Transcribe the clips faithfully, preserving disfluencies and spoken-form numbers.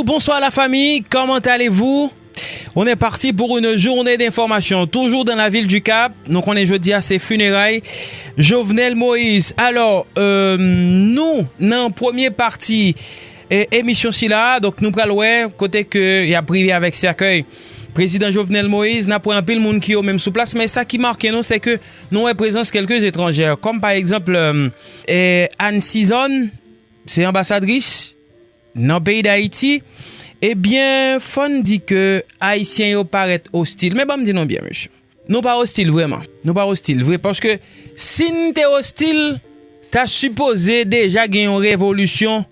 Bonsoir la famille, comment allez-vous? On est parti pour une journée d'information, toujours dans la ville du Cap. Nou konnen jodi a se fineray Jovenel Moïse. Alò, euh, nou, nan premye pati, e, emisyon sila a, donk nou pral wè kote ke y ap rive avèk sèkèy prezidan Jovenel Moïse. N ap wè anpil moun ki yo menm sou plas, men sa ki make nou, se ke nou wè prezans kèlke etranjè, kòm pa egzanp, euh, e, Anne Sizonn, se anbasadris nan peyi Dayiti, ebyen, fò n di ke Ayisyen yo parèt ostil. Men ban m di nou byen, mesye. Nou pa ostil vrèman. Nou pa ostil vre, paske si n te ostil, ta sipoze deja gen yon revolisyon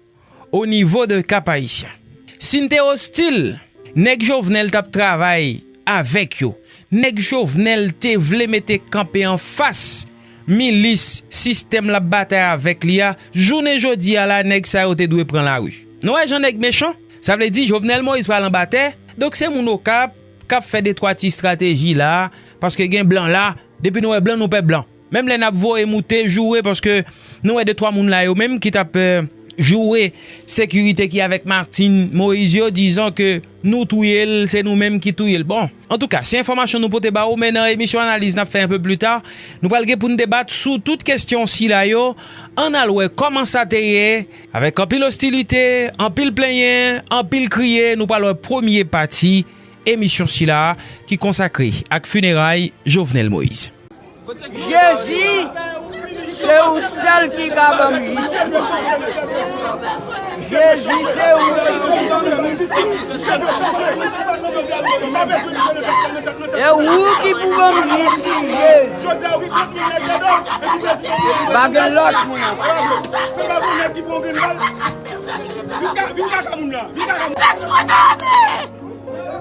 o nivo de Kap Ayisyen. Si n te ostil, nèg Jovenel t ap travay avèk yo. Nèg Jovenel te vle mete kanpe anfas milis sistèm l ap batay avèk li a. Jounen jodi a la, nèg sa yo te dwe pran lari. Nou wè jan nèg mechan? Sa vle di Jovenel Moïse pral anba tè. Donk se moun Okap k ap fè de twa ti estrateji la, paske gen blan la. Depi nou wè blan, nou pè blan. Menm lè n ap voye moute, joure, paske nou wè de twa moun la yo menm ki t ap, euh, joure sekirite ki avèk Martine Moïse yo, dizon ke nou touye l, se nou menm ki touye l. Bon, antouka, se enfòmasyon nou pote ba ou, men nan emisyon analiz n ap fè enpe pli ta, nou pral gen pou n debat sou tout kesyon sila yo. Ann al wè kòman sa te ye, avèk anpil ostilite, anpil plenyen, anpil kriye. Nou pral wè premye pati emisyon sila a ki konsakre ak fineray Jovenel Moïse. Jezi, se ou sèl ki ka ban m jistis. Jezi, se ou sèl ki ban m jistis. E ou ki pou ban m jistis, Jezi. Pa gen lòt moun ankò.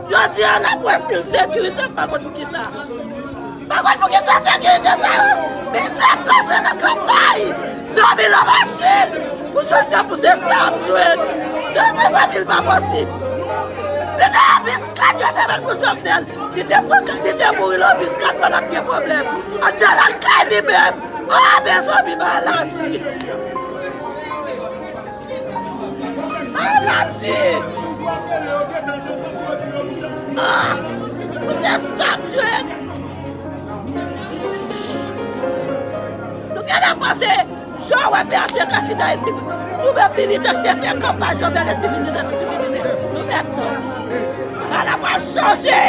Jodi a, n ap wè pil sekirite, m pa konn poukisa. M pa konn poukisa sekirite sa yo. Mizè pase nan kanpay. Dòmi nan machin. Pou jodi a, pou se sa m jwenn. Dòmi sa pil pa posib. Li te anbiskad, yo te met pou Jovenel. Li te pran, li te mouri nan anbiskad pandan gen pwoblèm. Anndan lakay li menm. Oh, mezanmi, maladi. Maladi! Ah! Pou se sa m jwenn! Nou gentan panse, jan w wè P H T K chita isit, nou menm militan k te fè kanpay Jovenel e sivilize nou sivilize. Nou menm tou. Bagay la pral chanje!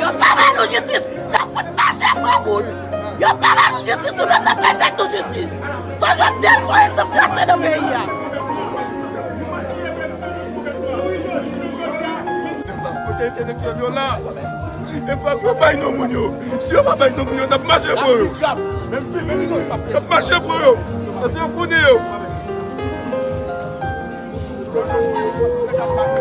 Yo pa ba nou jistis! N ap fout mache pran moun. Yo pa ba nou jistis, nou menm n ap bay tèt nou jistis. Fò Jovenel fè yon egzanp trase nan peyi a. Kote entèlektyèl yo la? E fòk yo bay non moun yo. Si yo pa bay non moun yo, n ap mache pran yo. N ap mache pran yo. N ap founen yo. Se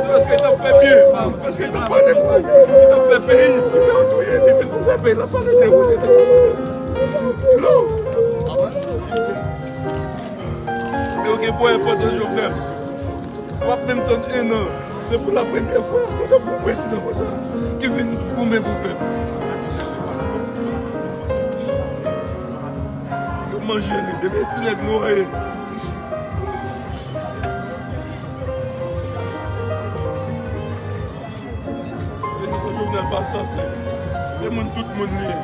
paske l t ap fè byen, se paske l t ap pale pou, l t ap fè peyi, li fè yo touye, li vin pou fè peyi, l ap pale de ou, de ou. Non. Yo gen pwen enpòtans Jovenel. W ap menm tann en an, se pou la premyè fwa, nou t ap gon prezidan konsa, ki vin goumen pou pèp. Yo manje li, depi ti nèg nwa ye. Jovenel pa sanse. Se moun tout moun li ye.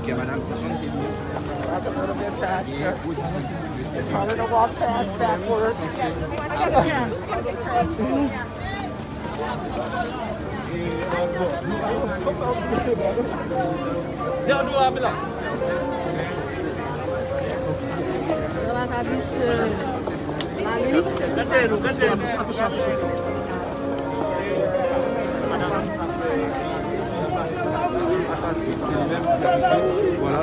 American, madame, sixante mil. It's harder to walk fast backwards.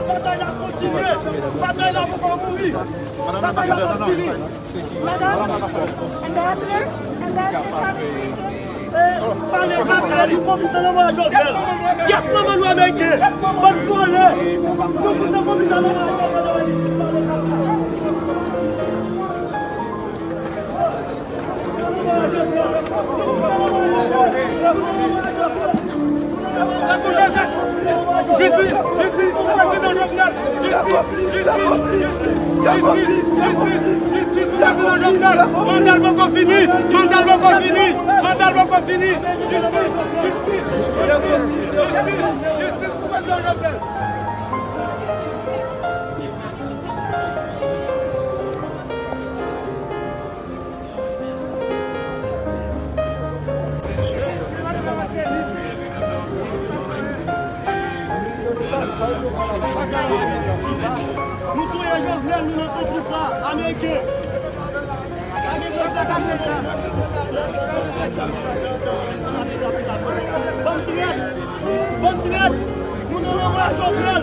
Batay la kontinye! Batay la poko mouri! Batay la pa fini! Madam, Ambassador, Ambassador Thomas. Eh, pale pa pale, nou konplis nan lanmò Jovenel. Gèt manman nou ameriken. Bann vòlè. Nou konplis nan lanmò Jovenel. Jistis, jistis pou prezidan Jovenel. Jistis, jistis, jistis, jistis, jistis, jistis pou prezidan Jovenel. Manda l poko fini, manda l poko fini, manda l poko fini. Jistis, jistis, jistis, jistis, jistis pou prezidan Jovenel. Nou touye Jovenel, nou nan konplis la, ameriken. Bann trèt! Bann trèt! Nou nan lanmò Jovenel!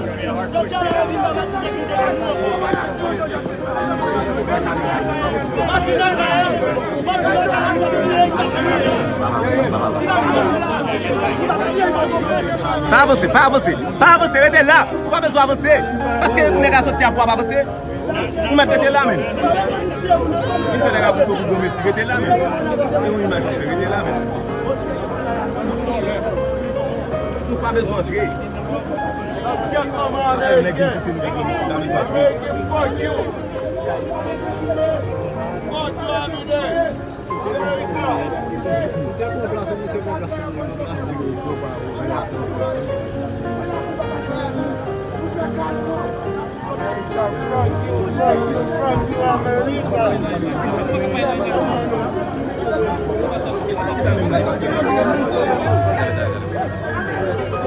Jodi a la yo vin ba Matinal ki te vin ankò. Matinal ka, Matinal ka, li va tiye, li va tiye. Li va tiye, li va tiye. Pa avanse, pa avanse, pa avanse, rete la. Ou pa bezwen avanse. Paske nèg la soti a pou ap avanse. Ou mèt rete la menm. Vin fè nèg la pou fè pou gwo mesi, rete la menm. Se yon imaj ki fè, rete la menm. Nou pa bezwen antre. Nèg vin pouse nou pou gwo mesi, la menm pa antre.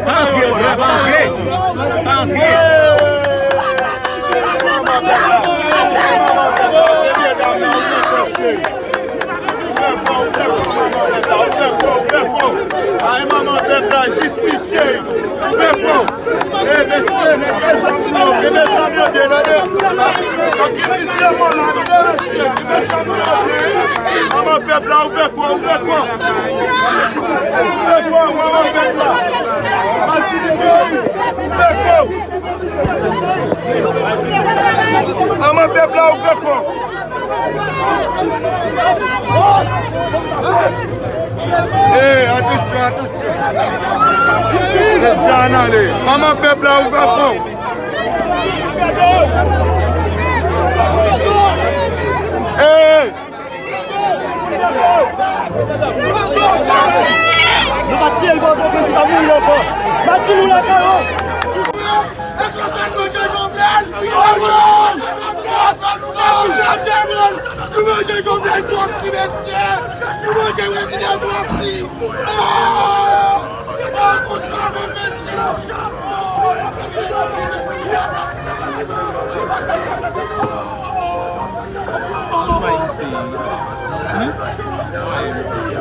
Pa antre, pa antre. Pa antre. Ay, manman pèp la, jistis, cheri. Ou pèp la. E, mesye, nèg, e, zam yo, e, zam yo, de, tande. Ak ki misye, mwen la, de, mesye, de, zam yo, de. Manman pèp la, ou pèp la, ou pèp la. Ou pèp la, manman pèp la. Matinik, Moyiz, ou pèp la. Manman pèp la, ou pèp la. Hey, atansyon, atansyon. Nèg sa ann ale. Manman pèp la ouvè fon. Hey! Nou pa tiye l pou okenn rezon, pa mouri ankò. Pa di nou lakay ou. Se konsa nou manje Jovenel! Se konsa nou manje Jovenel! Nou manje Jovenel twòp fi, mesye! Nou manje Reginald twòp fi! Oh! Oh, konsa nou fè sa! Sou M A I C, wi. Hein? Sou M A I C, wi.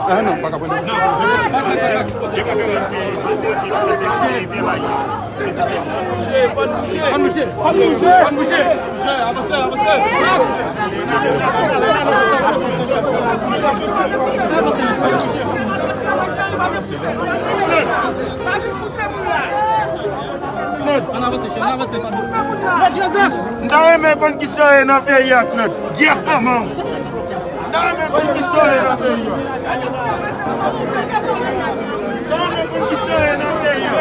Ah non, pa ka pran. Fò n bouje, fò n bouje, fò n bouje, fò n bouje. Avanse, avanse. Pa vin pouse moun la. Ann avanse, chè, ann avanse. Pa vin pouse moun la. M ta renmen konn kisa w ye nan peyi a, Claude. Gyèt manman w. M ta renmen konn kisa w ye nan peyi a. M ta renmen konn kisa w ye nan peyi a.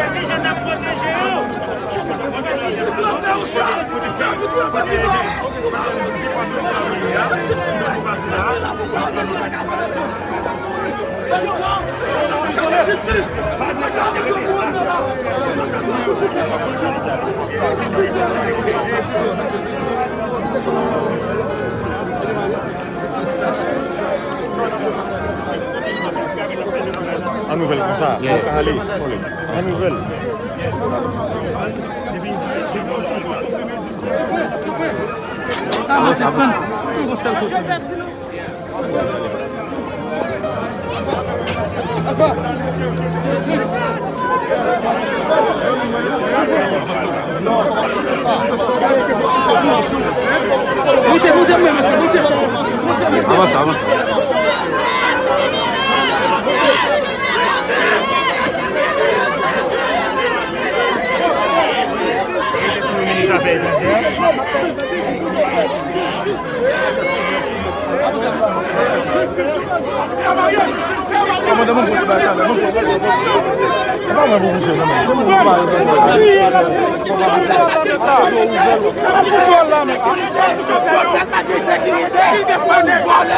An nouvèl konsa. Yeah. Ou ka ale. An nouvèl. Sa mache, Frantz. Yon sèl kote. Moute, moute, mwen, mesye, moute. Avanse, avanse. Minis afè etranjè. Kòmandan, ban m pran ti bagay sa la, ban m pran. Se pa mwen pou bouje, non, men. Se moun ki pa reprezante. Pòt la pa gen sekirite. Bann vòlè.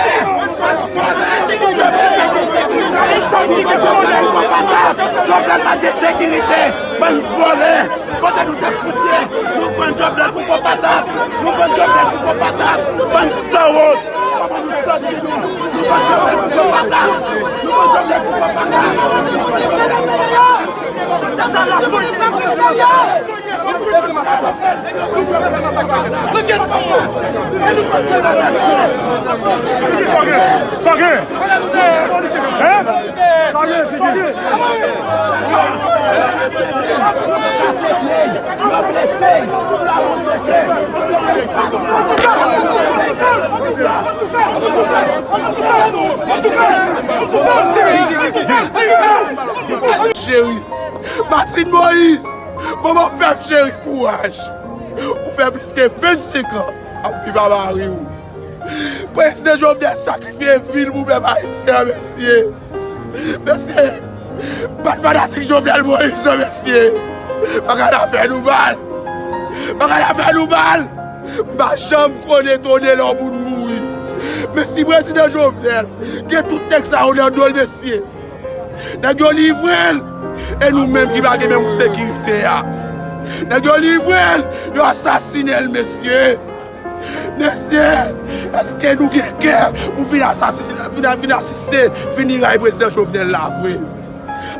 Bann vòlè. Pòt la pa gen sekirite. Bann vòlè. Kote nou te fout ye? Nou pran Jovenel pou gwo patat. Nou pran Jovenel pou gwo patat. Bann sanwont. Kòman nou sòti nou? Nou pran Jovenel pou gwo patat. Nou pran Jovenel pou gwo patat. Sa gen! Sa gen! Hein? Sa gen, figi? Cheri, Martine Moïse, manman pèp cheri, kouraj. Ou fè plis ke vennsenk an ap viv a mari w. Prezidan Jovenel sakrifye vi l pou pèp ayisyen an, mesye. Mesye, pa t fanatik Jovenel Moïse non, mesye. Bagay la fè nou mal. Bagay la fè nou mal. M pa janm konn etone lè yon moun mouri. Men si prezidan Jovenel gen tout nèg sa yo nan do l, mesye, nèg yo livre l. E nou menm ki pa gen menm sekirite a, nèg yo livre l, yo asasinen l, mesye. Mesye, èske nou gen kè pou vin asasinen, vin, vin asiste fineray prezidan Jovenel la vre?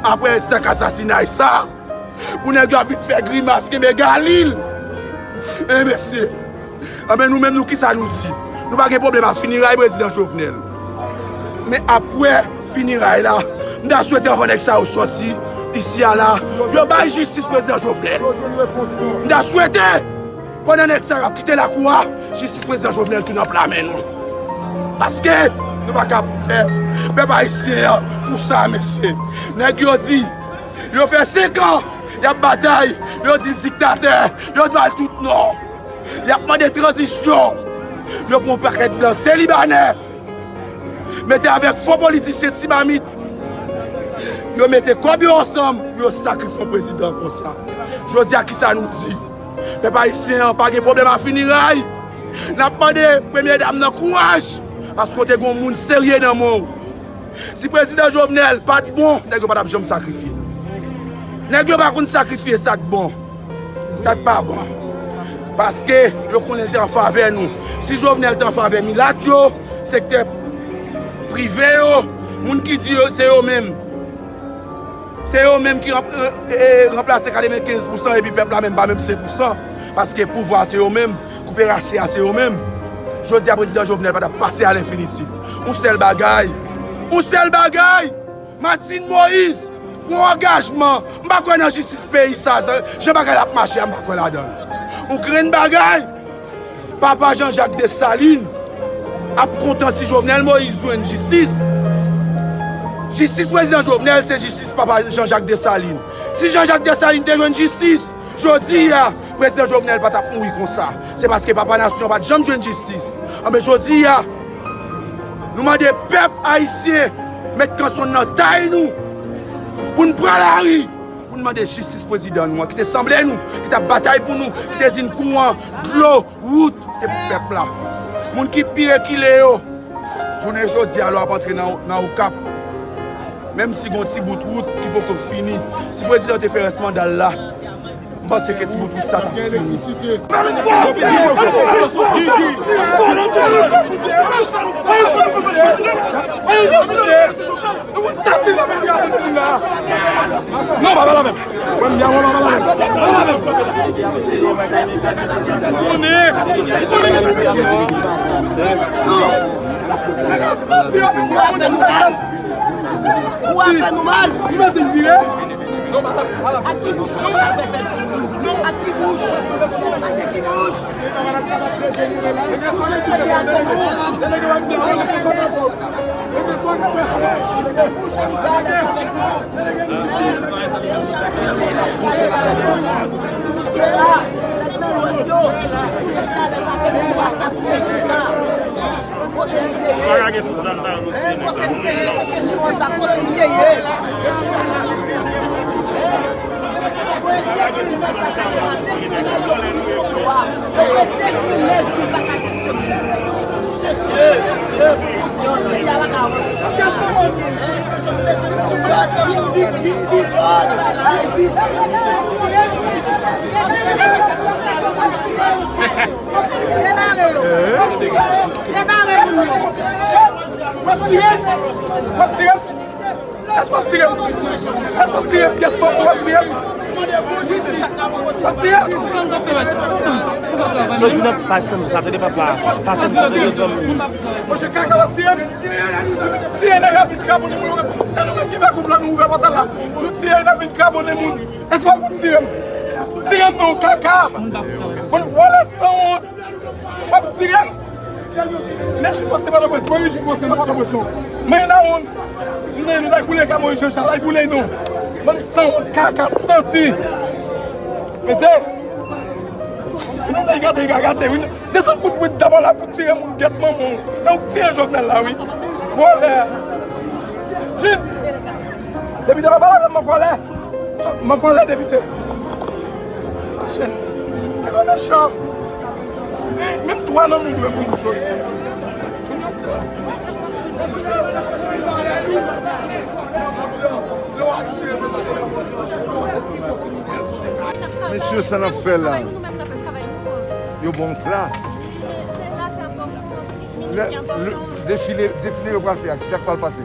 Apre zak asasinay sa, pou nèg yo ap vin fè grimas, kenbe Galil. E mesye, anben nou menm nou kisa nou di? Nou pa gen pwoblèm ak fineray prezidan Jovenel. Men apre fineray la, m ta swete anvan nèg sa yo sòti isi a la, yo bay jistis prezidan Jovenel. M ta swete pandan nèg sa yo ap kite lakou a, jistis prezidan Jovenel tou nan pla men nou. Paske nou pa ka fè pèp ayisyen an pou sa, mesye. Nèg yo di, yo fè senk an y ap batay, yo di l diktatè, yo ba l tout non. Y ap mande tranzisyon. Yo pran yon pakèt blan, se Libanè. Mete avèk fo politisyen ti mamit. Yo mete kòb yo ansanm pou yo sakrifye yon prezidan konsa. Jodi a, kisa nou di? Pèp ayisyen an pa gen pwoblèm a finiray. N ap mande premye dam nan kouraj, paske w te gen yon moun serye nan men w. Si prezidan Jovenel pa t bon, nèg yo pa t ap janm sakrifye l. Nèg yo pa konn sakrifye sa k bon, sa k pa bon. Paske yo konnen l te an favè nou. Si Jovenel te an favè milat yo, sektè prive yo, moun ki di yo, se yo menm. Se yo menm ki ranp-, e, e, ranplase katrevenkenz pousan epi pèp la menm pa menm senk pousan. Paske pouvwa se yo menm, koupe rache a se yo menm. Jodi a, prezidan Jovenel pa t ap pase alenfinitif. Yon sèl bagay, yon sèl bagay, Martine Moïse pran angajman. M pa kwè nan jistis peyi sa, jan bagay la ap mache a, m pa kwè ladan l. Yon grenn bagay, papa Jean Jacques Dessalines ap kontan si Jovenel Moïse jwenn jistis. Jistis prezidan Jovenel se jistis papa Jean Jacques Dessalines. Si Jean Jacques Dessalines te jwenn jistis, jodi a, prezidan Jovenel pa t ap mouri konsa. Se paske papa nasyon pa t janm jwenn jistis. Anben jodi a, nou mande pèp ayisyen met kanson nan tay nou pou n pran lari, pou n mande jistis prezidan nou an, ki te sanble nou, ki t ap batay pou nou, ki te di n kouran, dlo, wout, se pou pèp la. Moun ki pi rekile yo, jounen jodi a, lè w ap antre nan, nan Okap, menm si gon ti bout wout ki poko fini, si prezidan te fè rès manda l la, m panse ke ti bout wout sa t ap fini. Non, pa pale avè m. Wè m byen, wè m pa pale avè m. Pa pale avè m. Konnen, konnen. Ou ap fè nou mal. Ou ap fè nou mal. Li mèt vire. Non, pa la, pa la. Ak ki bouch ou ap fè diskou? Ak ki bouch? Ak ki bouch? Kote m te ye? Se kesyon an sa, kote m te ye? Yo mete kilès pou pa ka fonksyone. Mesye, mesye, konsyans, peyi a pa ka avanse konsa. Jistis, jistis, jistis. Debare yo. Debare moun yo. W ap tire m? W ap tire m? Èske w ap tire m? Èske w ap tire m? Gèt fanm, w ap tire m? W ap tire m? Jodi nan pa fè m sa, tande papa. Pa fè m sa, tande zanmi. Monchè, kaka w ap tire m? Tire nèg ap vin kraponnen moun. Se nou menm ki fè gwoup la, nou ouvè pòtal la. Nou tire nèg ap vin kraponnen moun. Èske w ap fout tire m? Tire m non, kaka. Moun vòlè sanwont. W ap tire m? Nèg Jid Wòs se Pòtoprens, mwen Jid Wòs se nan Pòtoprens non. Mwen nan wonn. Nou, nou t al boule kay Moyiz Jan Chal, al boule nou. Bann sanwont, kaka, santi. Mesye, si nou vle gade, gade, wi. Desann kout wit dabò la pou tire moun gèt manman w. E ou k tire Jovenel la, wi. Vòlè. Jid. Depi devan pale avè m, mwen vòlè. Mwen konnen depite. Fache. Nèg yo mechan. Menm twa nan moun dwe mouri jodi. Mesye, sa n ap fè la? Yo bon plas. Lè, lè, defile, defile yo pral fè a, kisa k pral pase?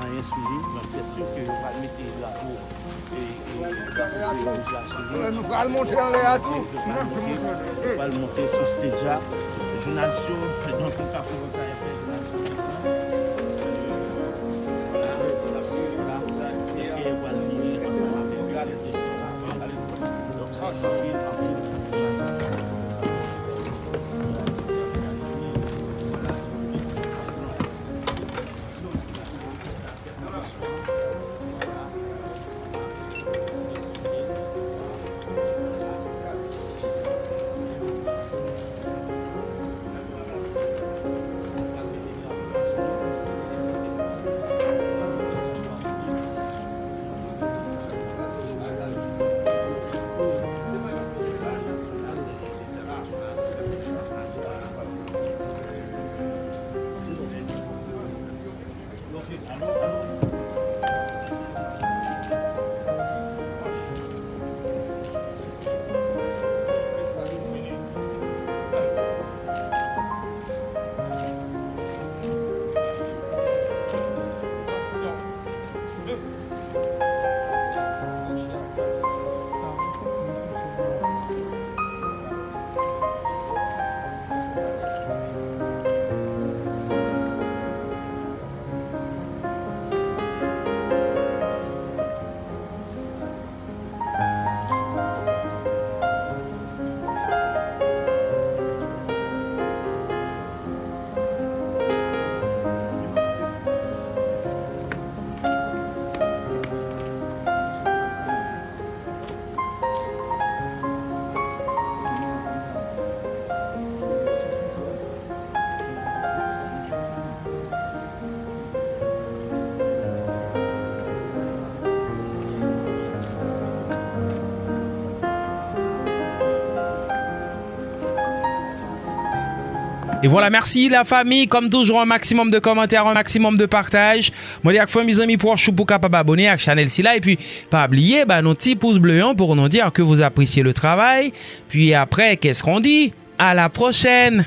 anyen sou li. Donk, se si ke yo pral mete drapo e, e, e, wouj la sou li. Nou pral monte anlè a tou. Yo pral monte, yo pral monte sou stage la. Jounalis yo, donk, nou ka fè yon bagay fè jounalis yo konsa. Vwala, vwala. Èske yo pral vini ansanm avèk yo? Donk, se anpil, anpil. E vwala, mèsi la fami. Kòm toujou, un maximum de kòmantè, un maximum de pataj. Mande ak fanmi, zanmi, pwòch ou pou kapab abone ak chanèl sila. Epi, pa bliye, ba nou ti pous ble an pou nou di ke vous appréciez le travail. Puis après, qu'est-ce qu'on dit? À la prochaine!